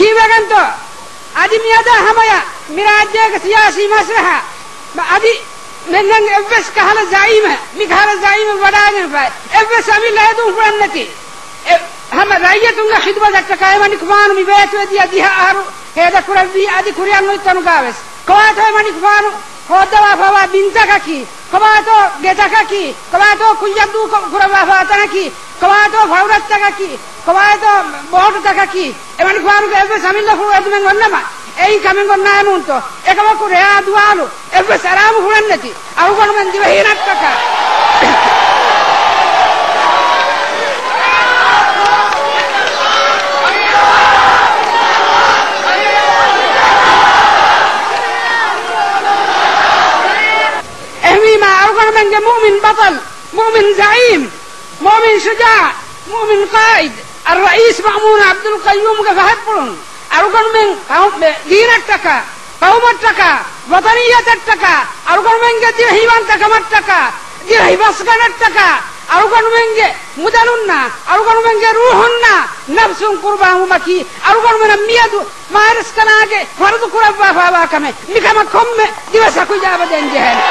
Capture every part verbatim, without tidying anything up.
ކީއްވެގެންތޯ؟ އަދި މިއަދާ ހަމަޔަށް މި ރާއްޖޭގެ ސިޔާސީ މަސްރަހަ އަދި މެންނަން އެއްވެސް ކަހަލަ ޒައީމެއް، މި ކަހަލަ ޒައީމެއް ވަޑާގެންފައި އެއްވެސް އަމިއްލަ ހެދުން ފުޅަން ނެތި. އެ، ހަމަ ރައްޔިތުންގެ ޚިދުމަތަށްޓަކާ އެމަނިކުފާނު މި ބޭތުވެދިޔަ ދިހަ އަހަރު ހޭދަކުރެއްވީ އަދި ކުރިއަށް އޮތް ތަނުގާވެސް. ކޮބާތޯ އެމަނިކުފާނު ހޯއްދަވާފައިވާ ބިންތަކަކީ؟ ކޮބާތޯ ގެތަކަކީ؟ ކޮބާތޯ ކުއްޔަށް ދޫކޮށް ކުރައްވާފައިވާ ތަނަކީ؟ ކޮބާތޯ ފައުރަތަކަކީ؟ ކޮބާތޯ ބޯޓުތަކަކީ؟ އެމަނިކުފާނުގެ އެއްވެސް އަމިއްލަފުޅު އެދުމެއް އޮންނަމަ، އެއިން ކަމެއް އޮންނާއެމޫންތޯ؟ އެކަމަކު ރެޔާ ދުވާލު އެއްވެސް އަރާމު ފުޅެއްނެތި އަޅުގަނޑުމެން ދިވެހިންނަށްޓަކާ. އެހެންވީމާ، އަޅުގަނޑުމެންގެ މުއުމިން ބަޠަލް، މުއުމިން ޒަޢީމް، މުއުމިން ޝުޖާޢު، މުއުމިން ޤާއިދު، އައްރައީސް މައުމޫނު ޢަބްދުލް ޤައްޔޫމްގެ ފަހަތްޕުޅުން، އަޅުގަނޑުމެން ޤައު-، ދީނަށްޓަކާ، ޤައުމަށްޓަކާ، ވަޠަނިއްޔަތަށްޓަކާ، އަޅުގަނޑުމެންގެ ދިވެހިވަންތަކަމަށްޓަކާ، ދިވެހި ބަސްގަނޑަށްޓަކާ، އަޅުގަނޑުމެންގެ މުދަލުންނާ، އަޅުގަނޑުމެންގެ ރޫޙުންނާ، ނަފްސުން ޤުރުބާންވުމަކީ، އަޅުގަނޑުމެނަށް މިއަދު މާތްރަސްކަލާނގެ ފަރުޟު ކުރައްވާފައިވާ ކަމެއް. މިކަމަށް ކޮންމެ ދިވެއްސަކު އިޖާބަ ދޭން ޖެހޭނެ.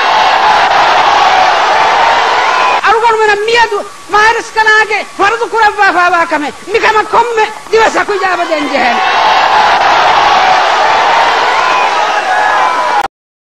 އަޅުގަނޑުމެނަށް މިއަދު މާތްރަސްކަލާނގެ ފަރުޟު ކުރައްވާފައިވާ ކަމެއް. މިކަމަށް ކޮންމެ ދިވެއްސަކު އިޖާބަ ދޭން ޖެހޭނެ.